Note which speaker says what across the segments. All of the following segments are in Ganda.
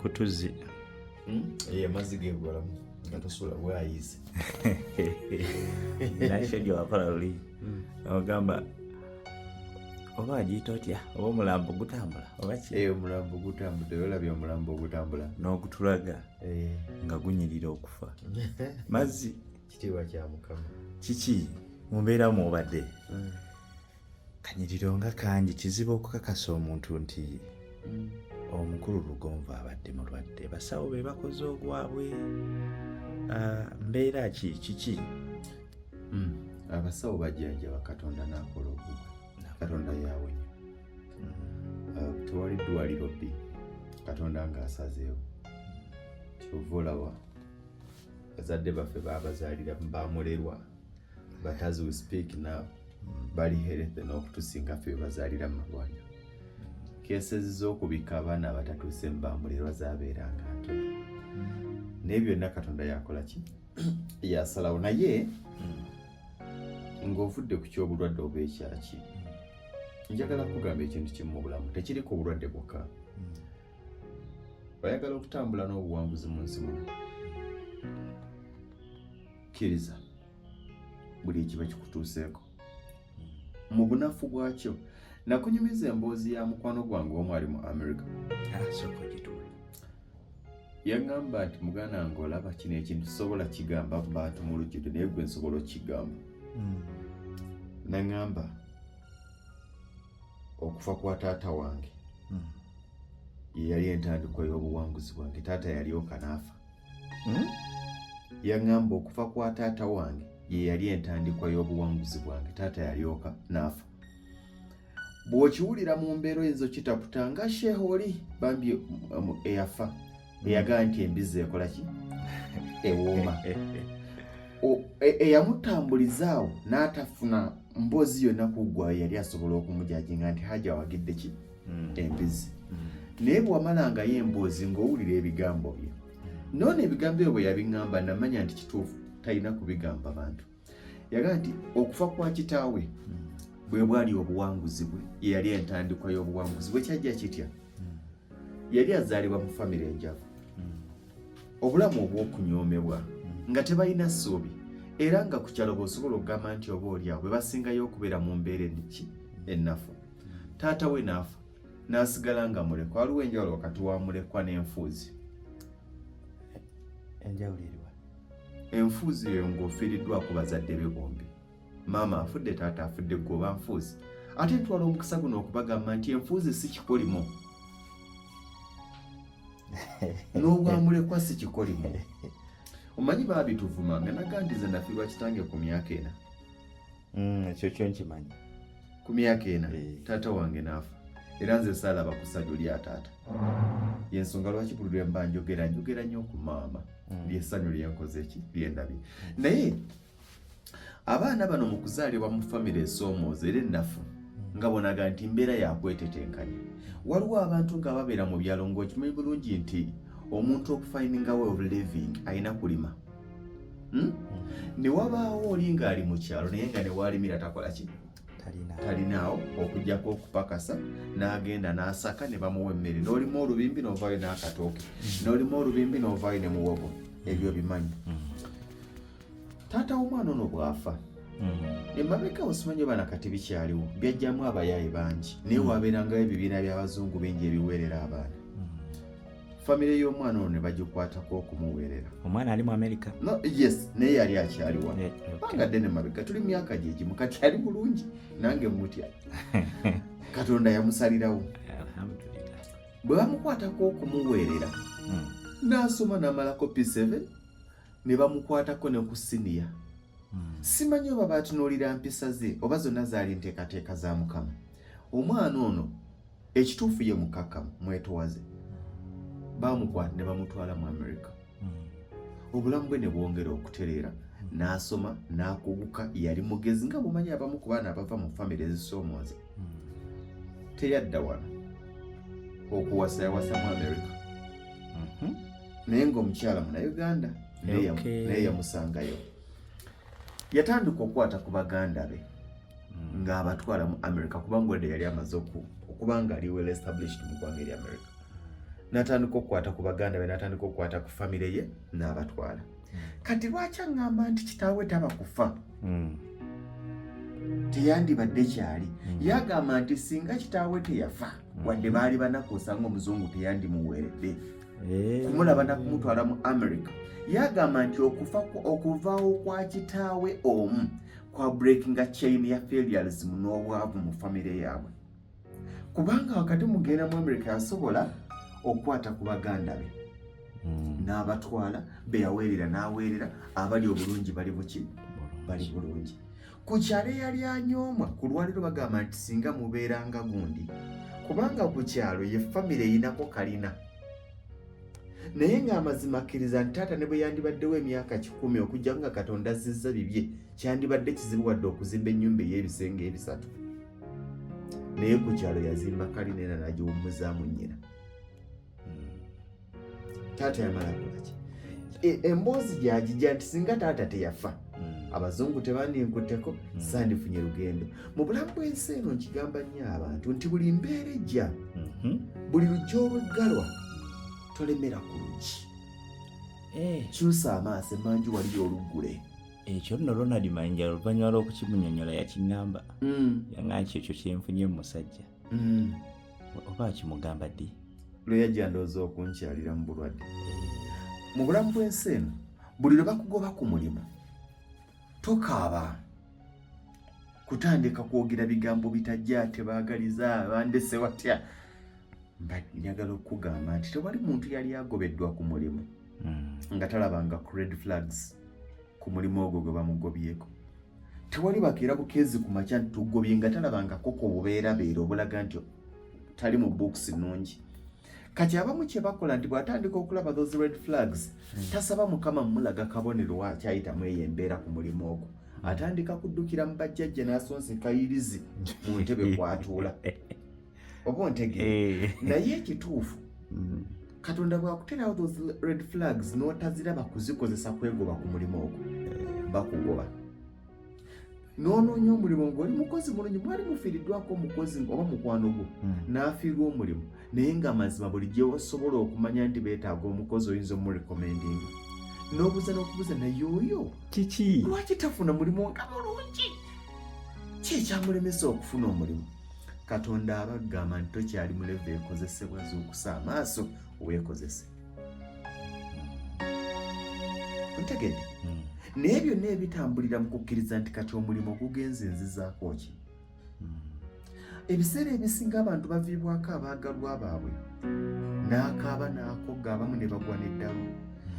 Speaker 1: Ku tuzzi.
Speaker 2: Amazzi gegolamu nga tosula bwayize.
Speaker 1: Nakyo gyewakola luli ogamba oba agiyita otya, oba omulambo gutambula oba ki?
Speaker 2: Omulambo gutambudde, olabye omulambo ogutambula.
Speaker 1: N'ogutulaga nga gunyirira okufa mazzi.
Speaker 2: Kitiibwa kya Mukama.
Speaker 1: Kiki mu mbeera mwobadde? Kanyiriro nga kangi, kizibu okukakasa omuntu nti omukulu Lugonvu abadde mulwadde. Basawo be bakoze ogwabwe. Ah, mbeera ki, kiki?
Speaker 2: Abasawo bajjanjaba, Katonda n'akola ogugwe. Katonda yawonya. Tewali ddwaliro bbi Katonda ng'asazeewo. Kyova olaba bazadde baffe babazaalira bamulerwa, but as we speak now bali healthy n'okutusinga ffe bebazaalira mu malwaliro. Cases z'okubikka abaana abatatuuse mu bamulerwa zabeeranga ntono, naye byonna Katonda yakola ki, yasalawo. Naye ng'ovudde ku ky'obulwadde oba ekyaki, njagala kugamba ekintu kimu mu bulamu, tekiri ku bulwadde bwokka. Oyagala okutambula n'obuwanguzi mu nsi muno, kkiriza buli ekiba kikutuuseeko mu bunafu bwakyo. Nakunyumiza emboozi ya mukwano gwange omu ali mu America.
Speaker 1: Ah, sooka ogituwe.
Speaker 2: Yaŋŋamba nti, "Muganda wange, olaba kino ekintu sobola kigamba mu bantu mu lujjudde, naye gwe nsobola okukigamba." Naŋŋamba, "Okufa kwa taata wange ye yali entandikwa y'obuwanguzi bwange. Taata yalyoka n'afa." Yaŋŋamba, "Okufa kwa taata wange ye yali entandikwa y'obuwanguzi bwange. Taata yalyoka n'afa." Bw'okiwulira mu mbeera oyinza okitaputa nga sheeha oli bambi eyafa eyagaa nti embizzi ekola ki, ewooma. Eyamutambulizaawo n'atafuna mboozi yonna kuggwayo, yali asobola okumujajinga nti haja awagidde ki, embizzi. Naye bw'wamalangayo emboozi ng'owulira ebigambo bye, noono ebigambo ebyo bwe yabiŋŋamba, namanya nti kituufu, talina kubigamba bantu. Yagaa nti okufa kwa kitaawe bwe bwali obuwanguzi bwe, ye yali entandikwa y'obuwanguzi bwe. Kyajja kitya? Yali azaalibwa mu famire enjavu, obulamu obw'okunyoomebwa, nga tebalina ssuubi, era nga ku kyalo bw'osobola okugamba nti oba oli awo bwe basingayo okubeera mu mbeera eniki, ennafu. Taata we n'afa n'asigala nga mulekwa. Waliwo enjawulo wakati wa mulekwa n'enfuuzi.
Speaker 1: Enjawulo eriwa?
Speaker 2: Enfuuzi eyo ng'ofiiriddwako bazadde be bombi, maama afudde, taata afudde, gwe oba nfuuzi. Ate ntwala omukisa guno okubagamba nti enfuuzi si kikolimo, n'obwamulekwa si kikolimo. Omanyi baabituvumanga nagandize nafiirwa kitange ku myaka 4.
Speaker 1: Ekyo kyo nkimanyi.
Speaker 2: Ku myaka 4 taata wange n'afa, era nze saalaba ku ssanyu lya taata. Yensonga lwaki buli lwe mba njogera, njogera nnyo ku maama. Lyessanyu lyenkoze ki, lyendabye. Naye abaana bano mu kuzaalibwa mu famire esoomooza era ennafu, nga bonaga nti mbeera yakwetetenkanya, waliwo abantu nga babeera mu byalo ng'okimanyi bulungi nti omuntu okufindinga way of living alina kulima, Ne wabaawo oli ng'ali mu kyalo, naye nga ne waalimira takola ki,
Speaker 1: talina.
Speaker 2: Talinaawo okugjako okupakasa n'agenda n'asaka ne bamuwa emmere. N'olima olubimbi n'ovaayo n'akatooke, n'olima olubimbi n'ovaayo ne muwogo. Ebyo bimanyi. Taata w'omwana ono bw'afa, emabega osimanyi oba nakati bikyaliwo, byajjamu abayaaye bangi, naye wabeerangayo ebibiina by'abazungu bingi ebiweerera abaana. Famire y'omwana ono ne bagikwatako okumuweerera.
Speaker 1: Omwana ali mu America?
Speaker 2: No, yes, naye yali akyali wano. Banga ddene mabega, tuli myaka gyegimu. Kati ali bulungi, nange mutya, Katonda yamusalirawo.
Speaker 1: Alhamdulillah.
Speaker 2: Bwe bamukwatako okumuweerera, n'asoma n'amalako P7, ne bamukwatako ne ku siniya. Simanyi oba baatunuulira mpisa ze oba zonna zaali nteekateeka za Mukama. Omwana ono ekituufu ye mukakkamu, mwetowaze. Bamukwata ne bamutwala mu America. Obulamu bwe ne bwongera okutereera, n'asoma n'akuguka. Yali mugezi, nga bumanyi abamu ku baana abava mu famire ezisoomooza. Teyadda wano okuwasa, yawasa mu America, naye ng'omukyala Munauganda, naye yamusangayo. Yatandika okukwata ku baganda be ng'abatwala mu America, kubanga wedde yali amaze okuba nga ali well established mu ggwanga eri America. N'atandika okukwata ku baganda be, n'atandika okukwata ku famire ye n'abatwala. Kati lwaki aŋŋamba nti kitaawe taba kufa teyandibadde kyali? Yagamba nti singa kitaawe teyafa, wadde baali banaku, osanga omuzungu teyandimuweeredde kumulaba nakumutwala mu America. Yagamba nti okufa okuvaawo kwa kitaawe omu kwa breakinga chain ya failures n'obwavu mu famire yaabwe, kubanga wakati mugenda mu America yasobola okukwata ku baganda be n'abatwala, be yaweerera n'aweerera, abali obulungi bali buki, bali bulungi. Ku kyalo eyali anyoomwa ku lwaliro bagamba nti singa mubeeranga gundi, kubanga ku kyalo ye famire eyinako kalina. Naye ng'amazima akkiriza nti taata ne bwe yandibaddewo emyaka 100, okujja nga Katonda azzizza bibye, kyandibadde kizibu wadde okuzimba ennyumba ey'ebisenge 3. Naye ku kyalo yazimba kalina era n'agiwummuzaamu nnyina. Taata yamala kolaki? Emboozi gyagijja nti singa taata teyafa, abazungu tebandinkutteko, sandifunye lugendo mu bulamu bw'ensi eno. Nkigamba nnyo abantu nti buli mbeera ejja, buli lujja olweggalwa, tolemera ku luggi. Kyusa amaaso emanju, waliyo oluggule.
Speaker 1: Ekyo nno Ronald Mayinja oluvannyuma lw'okukimunyonyola yakiŋŋamba. Yaŋŋamba nti ekyo kyenfunye mu musajja. Oba akimugamba ddi?
Speaker 2: Lwe yajja, ndowooza, okunkyalira mu bulwadde. Mu bulamu bw'ensi eno, buli lwe bakugoba ku mulimu, tokaaba kutandika kwogera bigambo bitajja, tebaagaliza, bandese watya. Mba njagala okukugamba nti tewali muntu yali agobeddwa ku mulimu nga talabanga ku red flags ku mulimu ogwo gwe bamugobyeko. Tewali bakeera bukeezi ku makya nti tugobye nga talabangako ku bubeerabeera obulaga nti tali mu books nnungi. Kati abamu kye bakola nti bw'atandika okulaba those red flags, tasaba Mukama mulaga kabonero wakyayitamu eyo embeera ku mulimu ogwo. Atandika kuddukira mu bajjajja n'asonseka yirizi mu ntebe kw'atuula, oba ontegeera? Naye ekituufu, Katonda bw'akuterawo those red flags n'otaziraba kuzikozesa kwegoba ku mulimu ogwo, bakugoba n'onoonya omulimu ng'oli mukozi mulungi. Mwali mufiiriddwako omukozi oba mukwano gwo n'afiirwa omulimu, naye ng'amazima buli gye osobola okumanya nti beetaaga omukozi, oyinza omurecommendinga, n'obuuza n'okubuuza, naye oyo
Speaker 1: Kiki?
Speaker 2: lwaki tafuna mulimu nga mulungi? Ki ekyamulemesa okufuna omulimu? Katonda aba agamba nti tokyali mu level ekozesebwa, zuukusa amaaso weekozese. Ntegedde? Naye byonna ebitambulira mu kukkiriza nti kati omulimu gugenze, nzizaako ki? Ebiseera ebisinga abantu baviibwako abaagalwa baabwe, n'akaaba n'akogga, abamu ne bagwa n'eddalu.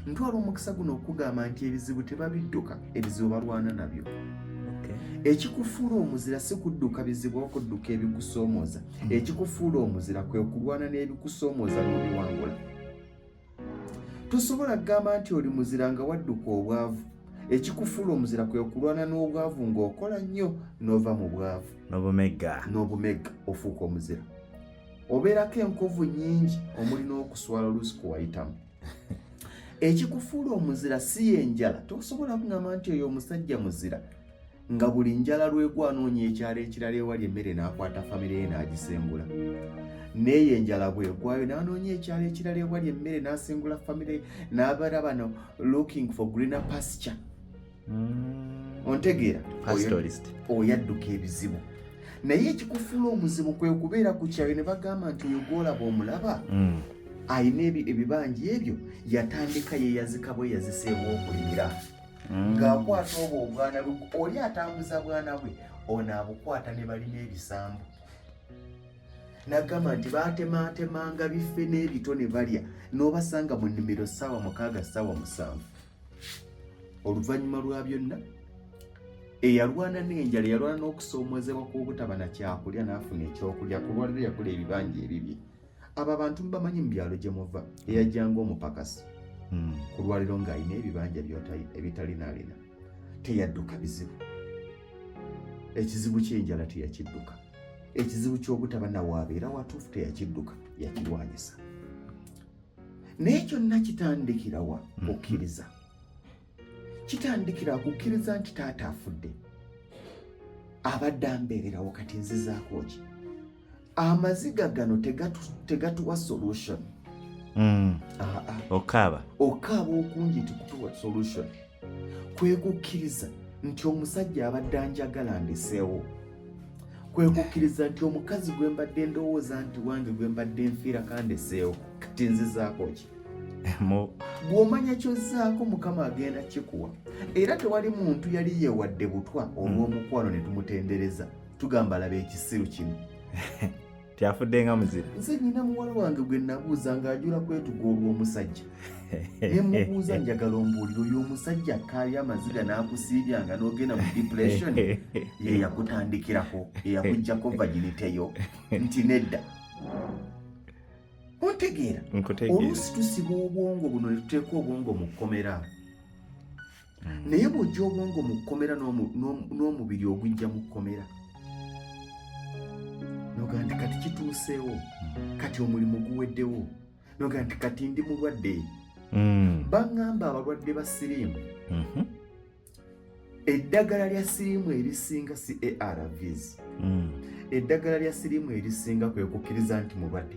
Speaker 2: Ntwala omukisa guno okugamba nti ebizibu tebabidduka, ebizibu balwana nabyo. Ekikufuula omuzira si kudduka bizibu oba kudduka ebikusoomooza. Ekikufuula omuzira kwe kulwana n'ebikusoomooza n'obiwangula. Tosobola kugamba nti oli muzira nga wadduka obwavu. Ekikufuula omuzira kwe kulwana n'obwavu ng'okola nnyo n'ova mu bwavu.
Speaker 1: N'obumegga.
Speaker 2: N'obumegga, ofuuka omuzira. Obeerako enkovu nnyingi omuli n'okuswala oluusi kuwayitamu. Ekikufuula omuzira si yenjala. Tosobola kugamba nti oyo omusajja muzira nga buli njala lwegwa anoonya ekyalo ekirala ewali emmere n'akwata famire ye n'agisengula. Neeyo enjala bwegwayo n'anoonya ekyalo ekirala ewali emmere n'asengula famire ye, n'abeera bano looking for greener pasture. Ontegeera?
Speaker 1: Pastoralist.
Speaker 2: Oyo adduka ebizibu. Naye ekikufuula omuzibu kwe kubeera ku kyayo ne bagamba nti oyo gw'olaba omulaba ayina ebibanja ebyo, yatandika yeyazika bwe yaziseebwa okulimira, ng'akwata obwo obwana bwe. Oli atambuza bwana bwe, ono abukwata ne balina ebisambu, nagamba nti baatematemanga biffe n'ebito ne balya, n'obasanga mu nnimiro ssaawa 6, ssaawa 7. Oluvannyuma lwa byonna, eyalwana n'enjala, eyalwana n'okusoomozebwa kw'obutaba na kyakulya, n'afuna ekyokulya, ku lwaliro yagula ebibanja ebibye. Abo abantu mubamanyi mu byalo gye muva, eyajjanga omupakasi, ku lwaliro ng'alina ebibanja ebitalinaalina. Teyadduka bizibu. Ekizibu ky'enjala teyakidduka, ekizibu ky'obutaba nawaabeera watuufu teyakidduka, yakirwanyisa. Naye kyonna kitandikira wa? Kukkiriza. Kitandikira kukkiriza nti taata afudde, abadde ambeererawo, kati nzizaako ki? Amaziga gano tegatuwa solution.
Speaker 1: Okaaba.
Speaker 2: Okaaba okungi nti kutuwa solution kwe kukkiriza nti omusajja abadde anjagala ndeseewo, kwe kukkiriza nti omukazi gwe mbadde ndowooza nti wange gwe mbadde nfiira kandeseewo, kati nzizaako ki? Bw'omanya kyozzaako, Mukama agenda kikuwa. Era tewali muntu yali yeewadde butwa olw'omukwano ne tumutendereza, tugamba, "Laba ekisiru kino."
Speaker 1: Tyafudde nga muzira.
Speaker 2: Nze nyina muwala wange gwe nabuuza ng'ajula kwetuga olw'omusajja, ne mubuuza, "Njagala ombuulire, oyo omusajja akaabya amaziga n'akusiibyanga n'ogenda mu depression, ye yakutandikirako, ye yakuggyako virginity yo?" Nti nedda. Ontegeera?
Speaker 1: Nkutegeera.
Speaker 2: Oluusi tusiba obwongo buno ne tuteeka obwongo mu kkomera, naye bw'ojja obwongo mu kkomera n'omubiri ogujja mu kkomera, noga nti kati kituuseewo, kati omulimu guweddewo, noga nti kati ndi mulwadde. Baŋŋamba abalwadde ba siriimu, eddagala lya siriimu erisinga si ARVs. Eddagala lya siriimu erisinga kwe kukkiriza nti mulwadde.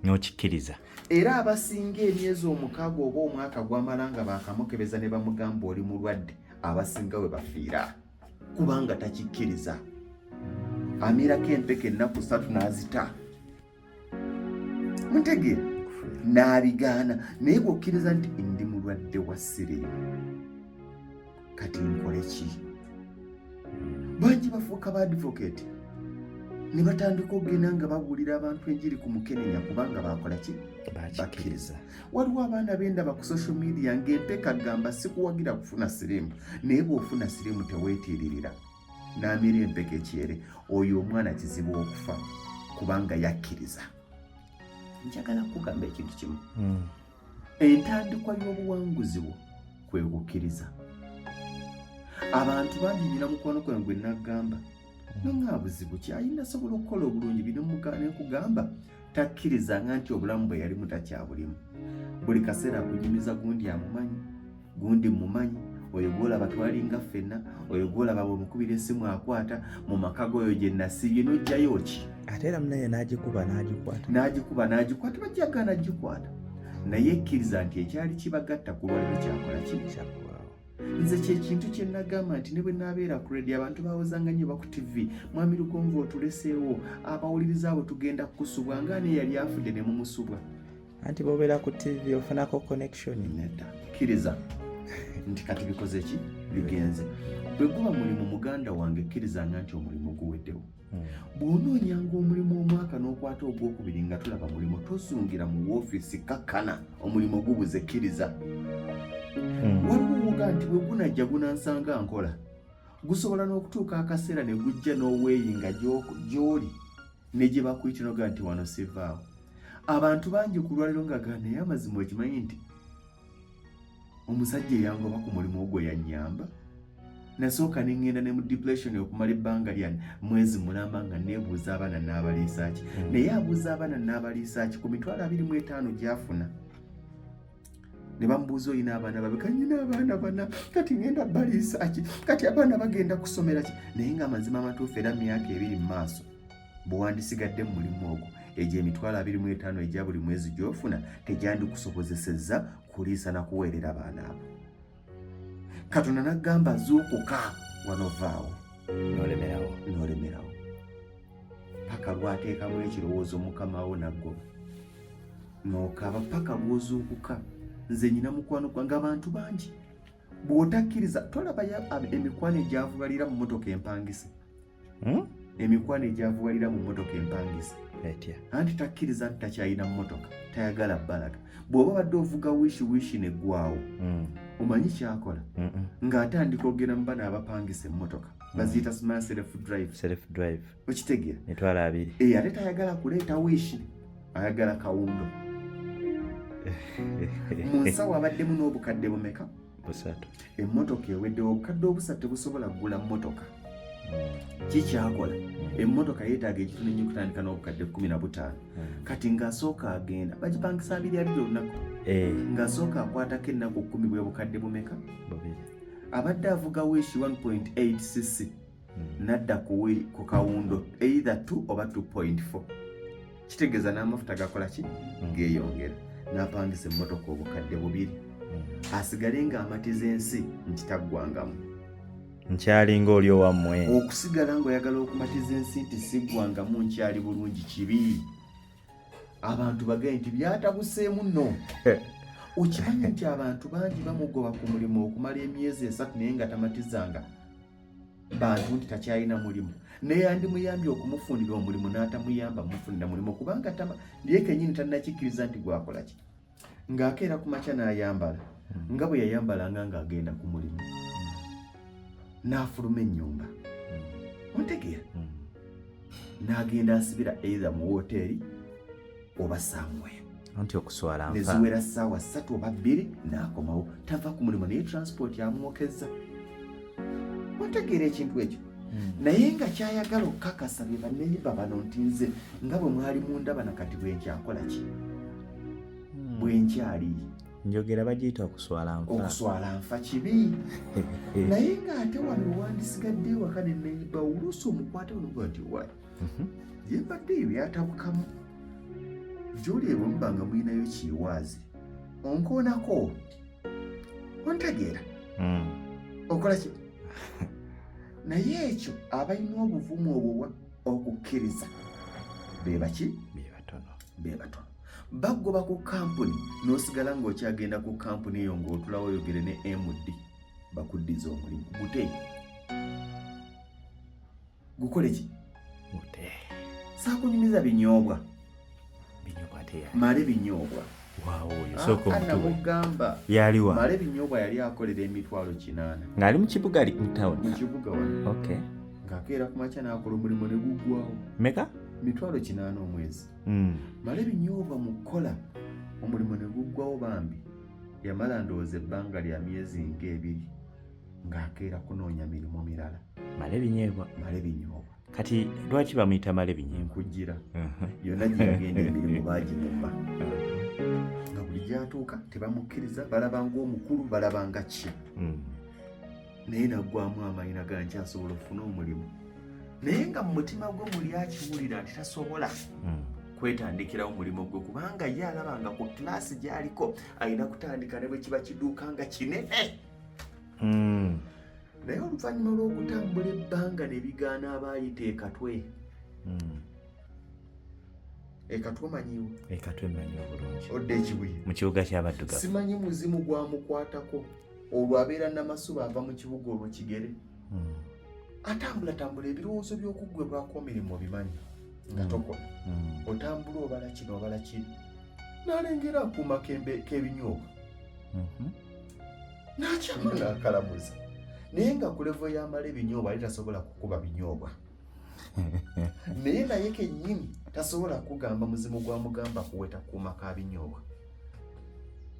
Speaker 1: N'okikkiriza.
Speaker 2: Era abasinga emyezi 6 oba omwaka gwamala nga bakamukebeza ne bamugamba, "Oli mulwadde," abasinga we bafiira kubanga takikkiriza. Amirako empeka ennaku 3 n'azita, muntegeera, n'abigaana. Naye bw'okkiriza nti ndi mulwadde wa siriimu, kati nkole ki? Bangi bafuuka ba advocate ne batandika okugenda nga babuulira abantu enjiri ku mukenenya kubanga bakola ki?
Speaker 1: Bakikkiriza.
Speaker 2: Waliwo abaana bendaba ku social media ng'empeka gamba, "Sikuwagira kufuna siriimu, naye bw'ofuna siriimu teweetiiririra," n'amira empeka ekyere. Oyo omwana kizibu okufa kubanga yakkiriza. Njagala kugamba ekintu kimu: entandikwa y'obuwanguzi bwo kwe kukkiriza. Abantu bangi, nyina mukwano gwange gwe naggamba nonga buzibu ki ayina asobola okukola obulungi bino, nenkugamba takkirizanga nti obulamu bwe yalimu takyabulimu. Buli kaseera akunyumiza gundi amumanyi, gundi mumanyi, oyo gwolaba twalinga ffenna, oyo gwolaba bwemukubira essimu akwata, mu maka g'oyo gye nasiibye, n'ojjayo ki?
Speaker 1: Ate era munaye n'agikuba n'agikwata.
Speaker 2: N'agikuba n'agikwata, bajjagaana gikwata, naye ekkiriza nti ekyali kibagatta ku lwaliro kyakola ki?
Speaker 1: Kyaggwawo.
Speaker 2: Nze kyekintu kye nagamba nti ne bwe naabeera ku radio, abantu bawozanga nnyo ba ku TV, "Mwami Lugonvu, otuleseewo, abawuliriza abo tugenda kukusubwa," nga ne yali afudde ne mumusubwa.
Speaker 1: Anti bw'obeera ku TV ofunako connection.
Speaker 2: Nedda, kkiriza nti kati bikoze ki? Bigenze. Bwe guba mulimu, muganda wange, kkirizanga nti omulimu guweddewo. Bw'onoonyanga omulimu omwaka n'okwata ogwokubiri nga tulaba mulimu, tozungira mu woofiisi, kakkana, omulimu gubuze, kkiriza. Waliwo owoga nti bwe gunajja gunansanga nkola, gusobola n'okutuuka akaseera ne gujja n'oweeyinga gy'oli ne gye bakuyita noga nti wano sivaawo. Abantu bangi ku lwaliro nga gaa, naye amazima okimanyi nti omusajja eyangoba ku mulimu ogwo yannyamba, nasooka ne ŋŋenda ne mu depression okumala ebbanga lya mwezi mulamba nga neebuuza abaana n'abaliisa ki. Naye abuuza abaana n'abaliisa ki ku 25,000 gy'afuna? Ne bamubuuza, "Olina abaana babeka?" "Nyina abaana bana, kati ŋŋenda baliisa ki? Kati abaana bagenda kusomera ki?" Naye nga amazima amatuufu, era myaka 2 mu maaso bwe wandisigadde mu mulimu ogwo, egyo 25,000 egya buli mwezi gy'ofuna tegyandikusobozesezza kuliisa na kuweerera baana abo. Katonda n'agamba, "Zuukuka, wano vaawo."
Speaker 1: N'olemerawo.
Speaker 2: N'olemerawo paka lwateekamu ekirowoozo mukama wo naggoba n'okaba paka lw'ozuukuka. Nze nyina mukwano gwange, abantu bangi bw'otakkiriza tolabayo emikwano egyavubalira mu motoka empangise. Emikwano egyavubalira mu motoka empangise.
Speaker 1: Etya?
Speaker 2: Anti takkiriza nti takyalina mmotoka, tayagala balaga. Bw'oba badde ovuga Wish, Wish neggwawo, omanyi kyakola? Ng'atandika okugenda mu bano abapangisa emmotoka, baziyita smart self drive.
Speaker 1: Self drive.
Speaker 2: Okitegeera?
Speaker 1: 20,000.
Speaker 2: Eh, ate tayagala kuleeta Wish, ayagala kawundo. Mu nsawo abaddemu n'obukadde bumeka?
Speaker 1: Busatu.
Speaker 2: Emmotoka eweddewo, obukadde obusatu tebusobola kugula mmotoka. Kikyakola, emmotoka yeetaaga ekitono ennyo okutandika n'obukadde 15. Kati ng'asooka agenda bagipangisa abiri abiri olunaku. Ng'asooka akwatako ennaku 10, bwe bukadde bumeka?
Speaker 1: 2.
Speaker 2: Abadde avuga Wish 1.8 cc, nadda ku kawundo either 2 oba 2.4. Kitegeeza n'amafuta gakola ki? Geeyongera. N'apangisa emmotoka 2000, asigale ng'amatiza ensi nti taggwangamu.
Speaker 1: Nkyalinga oli owammwe.
Speaker 2: Okusigala ng'oyagala okumatiza ensi nti siggwangamu, nkyali bulungi, kibi. Abantu bagaye nti byatabuseemu nno. Okimanyi nti abantu bangi bamugoba ku mulimu okumala emyezi 3, naye nga tamatizanga bantu nti takyalina mulimu, naye yandimuyambye okumufunira omulimu n'atamuyamba mufunira mulimu, kubanga ye kennyini tannakikkiriza nti gwakola ki. Ng'akeera ku makya n'ayambala nga bwe yayambalanga ng'agenda ku mulimu, n'afuluma ennyumba, ontegeera, n'agenda asibira either mu woteeri oba somewhere.
Speaker 1: Anti okuswala
Speaker 2: ne
Speaker 1: nfa.
Speaker 2: Ziwera ssaawa 3 oba 2 n'akomawo. Tava ku mulimu, naye transport amwokezza. Ontegeera ekintu ekyo? Naye nga kyayagala okukakasa bye baneiba bano nti nze nga bwe mwali mundaba nakati bwenkyakola ki, bwenkyali.
Speaker 1: Njogera bagiyita okuswala nfa.
Speaker 2: Okuswala nfa kibi, naye ng'ate wano wandisigadde ewaka ne neiba oluusi omukwata onoga nti wayi, ye mbadde eyo byatabukamu gyoli ebwe muba nga mulinayo kiwaazi onkoonako, ontegeera, okola ki. Naye ekyo abalina obuvumu obwo okukkiriza be baki?
Speaker 1: Be batono.
Speaker 2: Be batono. Bagoba ku kampuni n'osigala ng'okyagenda ku kampuni eyo, ng'otulawo oyogere ne MD bakuddiza omulimu. Gute gukole ki?
Speaker 1: Gute.
Speaker 2: Saakunyumiza binyoobwa.
Speaker 1: Binyoobwa ate yali?
Speaker 2: Male binyoobwa.
Speaker 1: Waawo, oyo sooka
Speaker 2: Ah,
Speaker 1: omutuwe.
Speaker 2: Namugamba.
Speaker 1: Yaliwa?
Speaker 2: Male binyoobwa yali akolera 800,000.
Speaker 1: Ng'ali mu kibuga, ali mu
Speaker 2: Mu
Speaker 1: tawuni?
Speaker 2: kibuga wano. Ng'akeera ku makya n'akola omulimu ne guggwawo.
Speaker 1: Meka?
Speaker 2: 800,000 omwezi. Male binyoobwa mu kukola omulimu ne guggwawo, bambi yamala ndowooza ebbanga lya myezi ng'ebiri ng'akeera kunoonya mirimu mirala.
Speaker 1: Male binyeebwa?
Speaker 2: Male binyoobwa.
Speaker 1: Kati lwaki bamuyita male binyeebwa?
Speaker 2: Nkujjira. Yonna gye yagenda emirimu baagimumma, nga buli gy'atuuka tebamukkiriza, balaba ng'omukulu, balaba nga ki. Naye naggwamu amaanyi nagaa nkyasobola okufuna omulimu, naye nga mu mutima gwe muli akiwulira nti tasobola kwetandikirawo mulimu gwe, kubanga ye alaba nga ku class gy'aliko alina kutandika ne bwe kiba kiduuka nga kinene. Naye oluvannyuma lw'okutambula ebbanga ne bigaana, abaayita ekatwe. Ekatwe omanyiwo?
Speaker 1: Ekatwe mmanyi obulungi.
Speaker 2: Odda ekibuye.
Speaker 1: Mu kibuga ky'abaddugavu.
Speaker 2: Simanyi muzimu gwamukwatako, olwo abeera Namasuba, ava mu kibuga olwo kigere, atambulatambula ebirowoozo by'okuggwebwako mirimu, obimanyi nga tokola, otambula obala kino, obala kiri, n'alengera akuuma k'ebinyoobwa, n'akyama n'akalamuza, naye nga ku level y'amala ebinyoobwa ali tasobola kukuba binyoobwa, naye kennyini tasobola kugamba muzimu gwamugamba kuweta kuuma ka binyoobwa.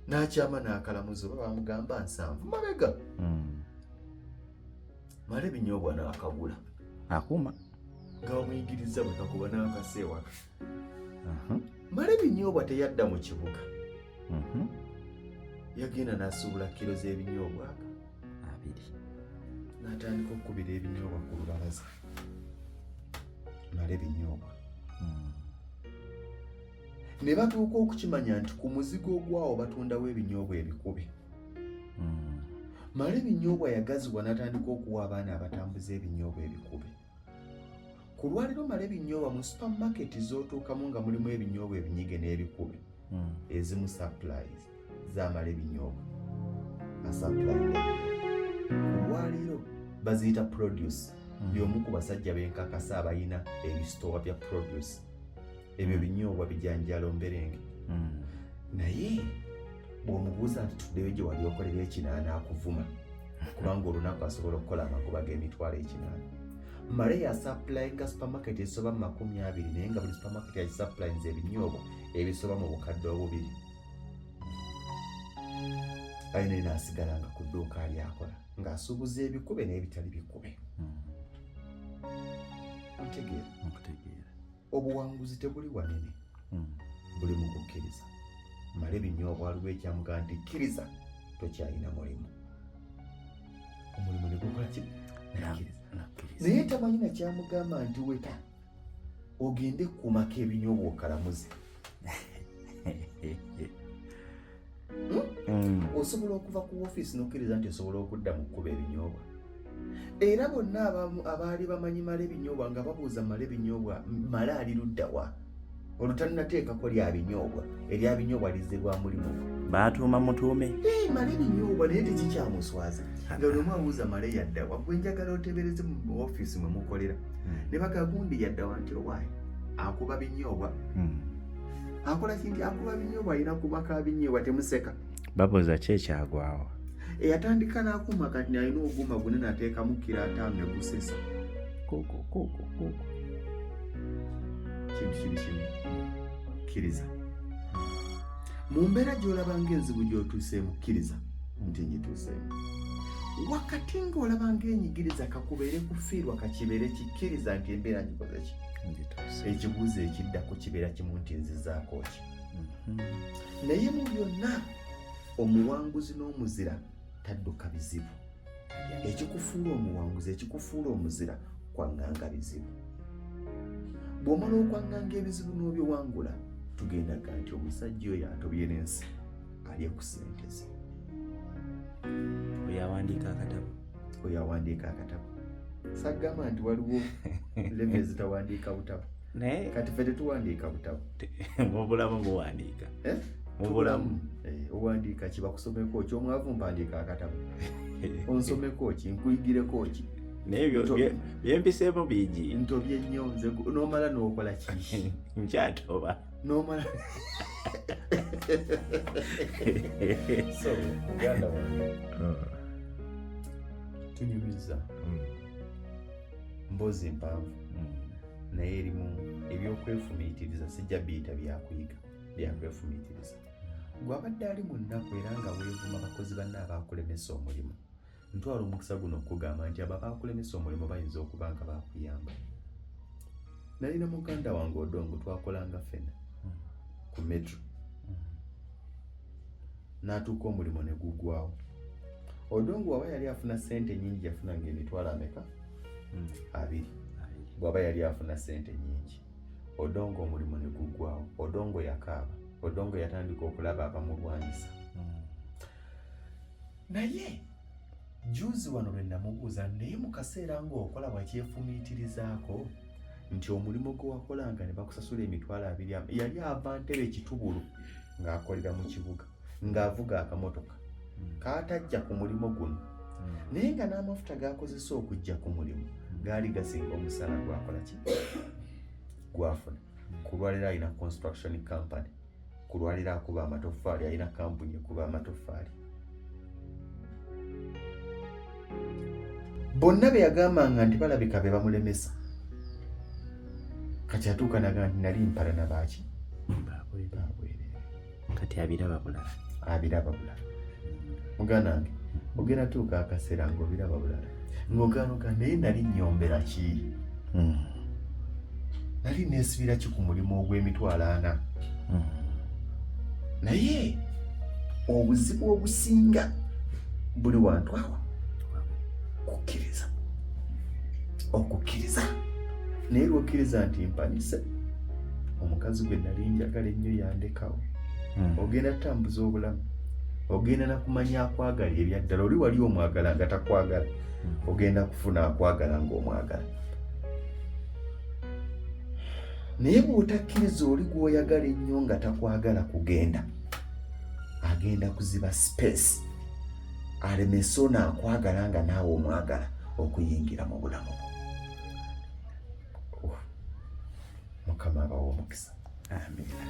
Speaker 2: N'akyama n'akalamuza, oba bamugamba 70 mabega. Mala ebinyoobwa n'akagula.
Speaker 1: Akuuma.
Speaker 2: Nga bamuyigiriza bwe kakuba, n'akasa ewaka. Mala ebinyoobwa teyadda mu kibuga. Yagenda n'asuubula kiro z'ebinyoobwa aga
Speaker 1: 20.
Speaker 2: N'atandika okukubira ebinyoobwa ku lubalaza. Mala ebinyoobwa, ne batuuka okukimanya nti ku muzigo ogwawo batundawo ebinyoobwa ebikube. Mala ebinyoobwa yagazibwa n'atandika okuwa abaana abatambuza ebinyoobwa ebikube. Ku lwaliro mala ebinyoobwa mu supermarket z'otuukamu nga mulimu ebinyoobwa ebinyige n'ebikube, ezimu supplies zamala ebinyoobwa asupplyinga ku lwaliro baziyita produce. Y'omu ku basajja benkakasa abalina ebisitowa bya produce ebyo, binyoobwa, bijanjalo, mberenge. Naye bw'omubuuza nti tuddeyo gye wali okolera 800, akuvuma, kubanga olunaku asobola okukola amagoba g'emitwalo 800. Male yasupplyinga supermarket esoba mu 20, naye nga buli supermarket yagisupplyinza ebinyoobwa ebisoba mu 2000. Alina naasigala nga ku dduuka lyakola ng'asuubuza ebikube n'ebitali bikube. Ntegeera?
Speaker 1: Nkutegeera.
Speaker 2: Obuwanguzi tebuli wanene, buli mu kukkiriza. Male ebinyoobwa waliwo ekyamugamba nti kkiriza tokyalina mulimu, omulimu ne gukola ki? Nakkiriza.
Speaker 1: Nakkiriza.
Speaker 2: Naye tamanyi nakyamugamba nti weta. Ogende kumako ebinyoobwa okalamuze. Osobola okuva ku ofiisi n'okkiriza nti osobola okudda mu kkuba ebinyoobwa. Era bonna abaali bamanyi Male ebinyoobwa nga babuuza Male ebinyoobwa, Male ali ludda wa? Olwo tannateekako lya binyoobwa, erya binyoobwa lizze lwa mulimu gwe.
Speaker 1: Baatuuma mutuume.
Speaker 2: Ee, Male ebinyoobwa naye tekikyamuswaza. Nga buli omu abuuza Male yadda wa? Gwe njagala oteebereze mu ofiisi mwe mukolera. Ne bagagundi yadda wa nti owaaye akuba binyoobwa. Akola kinti akuba binyoobwa, alina kuba ka binyoobwa, temuseka.
Speaker 1: Babuuza ki ekyagwawo?
Speaker 2: Eyatandika n'akuuma kati alina oguuma gunene ateekamu kiro 50 ne gusesa.
Speaker 1: Kuku, kuku, kuku.
Speaker 2: Kintu kiri kimu, kkiriza. Mu mbeera gy'olaba ng'enzibu gy'otuuseemu, kkiriza nti ngituuseemu. Wakati ng'olaba ng'enyigiriza, kakubeere kufiirwa, kakibeere kikkiriza nti embeera ngikoze ki? Ekibuuzo ekiddako kibeera kimu nti nzizaako ki? Naye mu byonna omuwanguzi n'omuzira tadduka bizibu. Ekikufuula omuwanguzi, ekikufuula omuzira, kwaŋŋanga bizibu. Bw'omala okwaŋŋanga ebizibu n'obiwangula, tugendaga nti omusajja oyo atobye n'ensi alye ku ssente ze.
Speaker 1: Oyo awandiika akatabo.
Speaker 2: Oyo awandiika akatabo. Sagamba nti waliwo level ezitawandiika butabo.
Speaker 1: Naye
Speaker 2: kati ffe tetuwandiika butabo.
Speaker 1: Mu bulamu buwandiika.
Speaker 2: Eh?
Speaker 1: Mu bulamu.
Speaker 2: Owandiika ki? Bakusomeko ki? Omwavu mpandiika akatabo. Onsomeko ki? Nkuyigireko ki?
Speaker 1: Naye byempiseemu bingi.
Speaker 2: Ntobye nnyo nze, n'omala n'okola ki?
Speaker 1: Nkyatoba.
Speaker 2: N'omala. So, muganda wange, tunyumiza mboozi mpanvu, naye erimu ebyokwefumiitiriza, sijja biyita byakuyiga, byakwefumiitiriza. Gw'abadde ali mu nnaku era nga weevuma bakozi banne abaakulemesa omulimu, ntwala omukisa guno okugamba nti abo abaakulemesa omulimu bayinza okuba nga baakuyamba. Nalina muganda wange Odongo, twakolanga ffenna ku Metro, n'atuuka omulimu ne guggwawo. Odongo waba yali afuna ssente nnyingi, yafunanga emitwalo ameka? 20, bw'aba yali afuna ssente nnyingi. Odongo omulimu ne guggwawo. Odongo yakaaba. Odongo yatandika okulaba abamulwanyisa. Naye juzi wano lwe namubuuza, naye mu kaseera ng'okola wakyefumiitirizaako nti omulimu gwe wakolanga ne bakusasula emitwalo 20, yali ava Ntebe Kitubulu ng'akolera mu kibuga ng'avuga akamotoka kaatajja ku mulimu guno, naye nga n'amafuta g'akozesa okujja ku mulimu gaali gasinga omusala gwakola ki gwafuna. Ku lwaleero alina construction company, ku lwaleero akuba amatoffaali, alina kampuni ekuba amatoffaali. Bonna be yagambanga nti balabika be bamulemesa, kati atuuka naga nti nali mpalana baaki babwerere.
Speaker 1: Kati abiraba bulala.
Speaker 2: Abiraba bulala. Muganda wange, ogenda tuuka akaseera ng'obiraba bulala, ng'oganuka, naye nali nnyombera ki? Nali neesibira ki ku mulimu ogw'emitwalo 40? Naye obuzibu obusinga buli wantu awo kukkiriza, okukkiriza. Naye lwokkiriza nti mpanise, omukazi gwe nali njagala ennyo yandekawo, ogenda tutambuza obulamu, ogenda nakumanya akwagala ebyaddala. Oli wali omwagala nga takwagala, ogenda kufuna akwagala ng'omwagala. Naye bw'otakkiriza oli gw'oyagala ennyo nga takwagala kugenda, agenda kuziba space alemese ono akwagala nga naawe omwagala okuyingira mu bulamu bwo. Mukama abawa omukisa.
Speaker 1: Amiina.